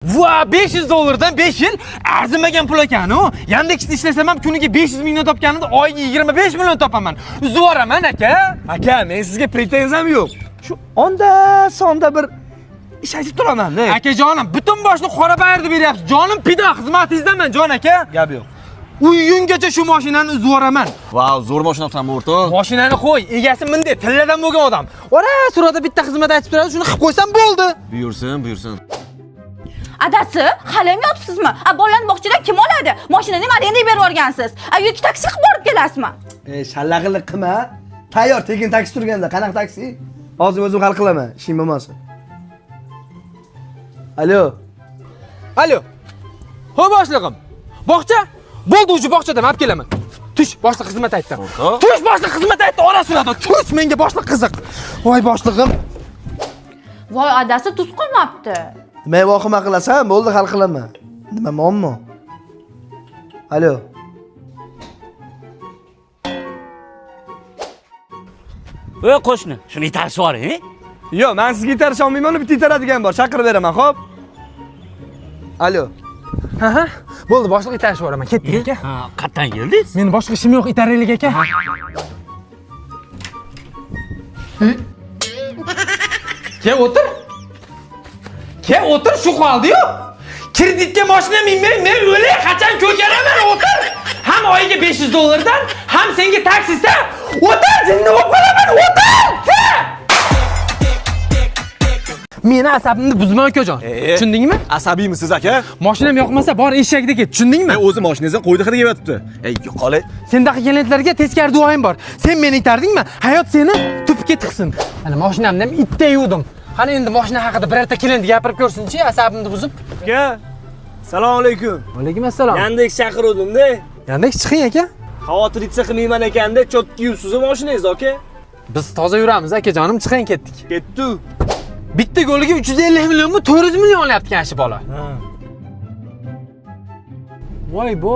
Va 500 dollardan 5 yil arzimagan pul ekan u. Yandexda ishlasam ham kuniga 500 mingdan topganimda oyiga 25 million topaman. Uzib yuboraman aka. Aka, men sizga pretenziyam yo'q. Shu onda sonda bir ish aytib turaman-da. Akajonim, butun boshni qora bayirdi beryapsiz. Jonim pido, xizmatingizdaman jon aka. Gap yo'q. Uygungacha shu mashinani uzib yuboraman. Vau, zo'r mashina olibsan o'rtoq. Mashinani qo'y, egasi bunday tilladan bo'lgan odam. Ora surada bitta xizmat aytib turadi, shuni qilib qo'ysam bo'ldi. Buyursin, buyursin. Adasi, haliyam yotibsizmi? A bolalarni bog'chadan kim oladi? Mashinani nimani endi berib yuborgansiz? A yoki taksi qilib borib kelasizmi? Shallag'inlik qilma. Tayyor tekin taksi turganda qanaqa taksi? Hozir o'zim hal qilaman, ishing bo'lmasa. Alo. Alo. Ho'y boshlig'im. Bog'cha? Bo'ldi, uji bog'chadan olib kelaman. Tush, boshliq xizmat aytdi. Tush, boshliq xizmat aytdi, ora surada. Tush, menga boshliq qiziq. Voy boshlig'im. Voy adasi, tuz qolmabdi. Nima vahima qilasan? Bo'ldi, hal qilaman. Nima muammo? Alo. Ey qo'shni, shuni itarishib yuboring. Yo'q, men sizga itarisha olmayman, uni bitta itaradigan bor, chaqirib beraman, xo'p? Alo. Ha, bo'ldi, boshliq itarishib yuboraman. Ketdik aka. Ha, qayerdan keldingiz? Meni boshqa ishim yo'q, itaraylik aka. Kel o'tir. Kel o'tir, shu qoldi-yu. Kreditga mashina minmay, men o'lay, qachon ko'karaman, o'tir. Ham oyiga 500 dollardan, ham senga taksista. O'tir, jinni bo'lib qolaman, o'tir. Meni asabimni buzma ukajon. Tushundingmi? Asabiymisiz aka? Mashinam yoqmasa bor eshakda ket, tushundingmi? O'zi mashinangizdan qo'ydi hidi kelyapti. Ey, yo'qol. Sendaqa klientlarga teskari duoyim bor. Sen meni itardingmi? Hayot seni tupga tiqsin. Mana mashinamni ham itda yuvdim. Qani endi mashina haqida birorta klient gapirib ko'rsin-chi, asabimni buzib. Aka, assalomu alaykum. Alaykum assalom. Yandex chaqiruvdim-da. Yandex chiqing aka. Xavotircha qilmayman ekanda, chotki yuvsiz mashinangiz aka. Biz toza yuramiz akajonim, chiqing ketdik. Ketdi. Bitta goliga 350 millionmi, 400 million olyapti ekan shu bola. Voy bo.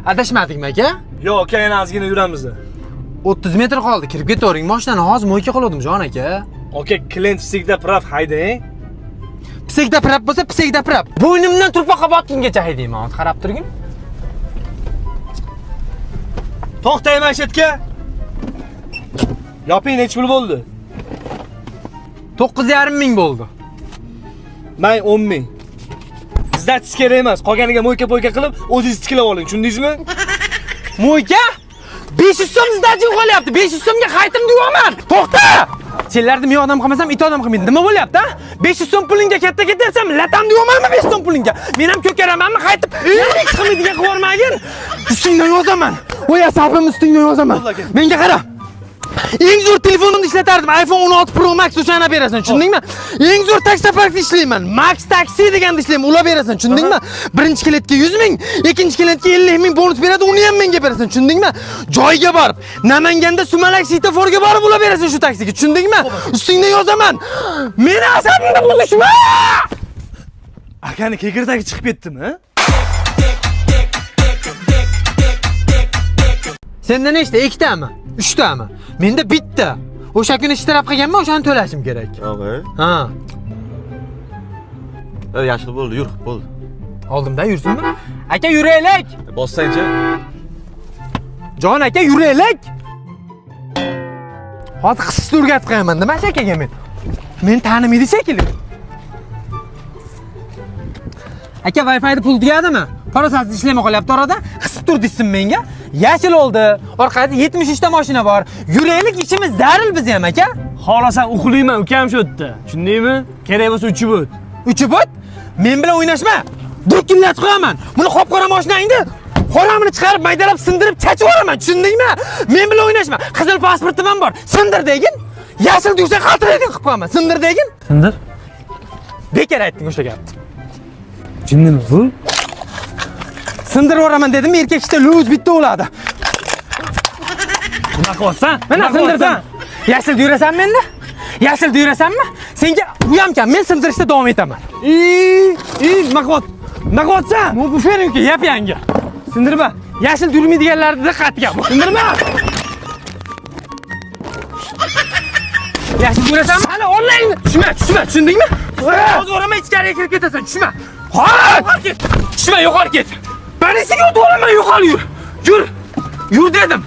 Adashmadikmi aka? Yo'q, aka, yana ozgina yuramiz. 30 metr qoldi, kirib ketavering. Mashinani hozir moyka qildim jon aka. Aka, klient psegda praf haydang. Psegda praf bo'lsa, psegda praf. Bo'ynimdan turpoqqa botgungacha haydayman, hozir qarab turgin. To'xtayman shetga. Yoping, necha pul bo'ldi? 9,5 ming bo'ldi. Men 10 ming. Zdatiz kerak emas, qolganiga moyka-poyka qilib, o'zingiz tiklab oling, tushundingizmi? Moyka? 500 so'm zdachi qolyapti. 500 so'mga qaytim deyaman. To'xta! Senlarni men odam qilmasam, it odam qilmaydi. Nima bo'lyapti, ha? 500 so'm pulingga katta ketyapsan, latam deyamanmi 500 so'm pulingga? Men ham ko'karamanmi qaytib? Hech qilmaydigan qilib yubormagin. Ustingdan yozaman. Voy asabim ustingdan yozaman. Menga qara. Eng zo'r telefonimni ishlatardim. iPhone 16 Pro Max o'shani berasan, tushundingmi? Eng zo'r taksoparkda ishlayman. Max Taxi deganda ishlayman, ular berasan, tushundingmi? Birinchi klientga 100 ming, ikkinchi klientga 50 ming bonus beradi, uni ham menga berasan, tushundingmi? Joyiga borib, Namanganda Sumalak svetoforga borib ular berasan shu taksiga, tushundingmi? Ustingdan yozaman. Meni asabimni buzishma! Akani kekirdagi chiqib ketdimi? Senda nechta? Ikkitami? Uchtami? Menda bitta. O'sha kuni ishtirab qilganman, o'shani to'lashim kerak. Yo'q. Ha. Yashil bo'ldi, yur, bo'ldi. Oldimdan yursinmi? Aka, yuraylik. Bossangchi. Jon aka, yuraylik. Hozir qisib o'rgatib qo'yaman, nima akaga men? Meni tanimaydi shekilli. Aka, Wi-Fi'ni pul tugadimi? Parasasiz ishlamay qolyapti orada. Qisib tur desin menga. Yashil oldi. Orqada 73 ta mashina bor. Yuraylik, ishimiz zaril biz ham aka. Xohlasam uxlayman ukam shu yerda. Tushundingmi? Kerak bo'lsa uchib o't. Uchib o't? Men bilan o'ynashma. Do'killatib qo'yaman. Buni qop-qora mashinangni xoramini chiqarib, maydalab, sindirib chachib yuboraman. Tushundingmi? Men bilan o'ynashma. Qizil pasportim ham bor. Sindir degin. Yashil desa qaltiraydigan qilib qo'yaman. Sindir degin. Sindir. Bekor aytding o'sha gapni. Jinnimi bu? Sindirib yuboraman dedim, erkak ishda luz bitta bo'ladi. Nima qilyapsan? Mana sindirdim. Yashil yurasanmi endi? Yashil yurasanmi? Senga uyamkan, men sindirishda davom etaman. Nima qilyapsan? Nima qilyapsan? Bu ferinki yap-yangi. Sindirma. Yashil yurmaydiganlarni diqqatiga. Sindirma. Yashil yurasanmi? Hali onlayn tushma, tushma, tushundingmi? Hozir uraman, ichkariga kirib ketasan, tushma. Yo'qol ket. Tushma, yo'qol ket. Polisiyaga o'tib olaman, yo'qol yur. Yur. Yur dedim.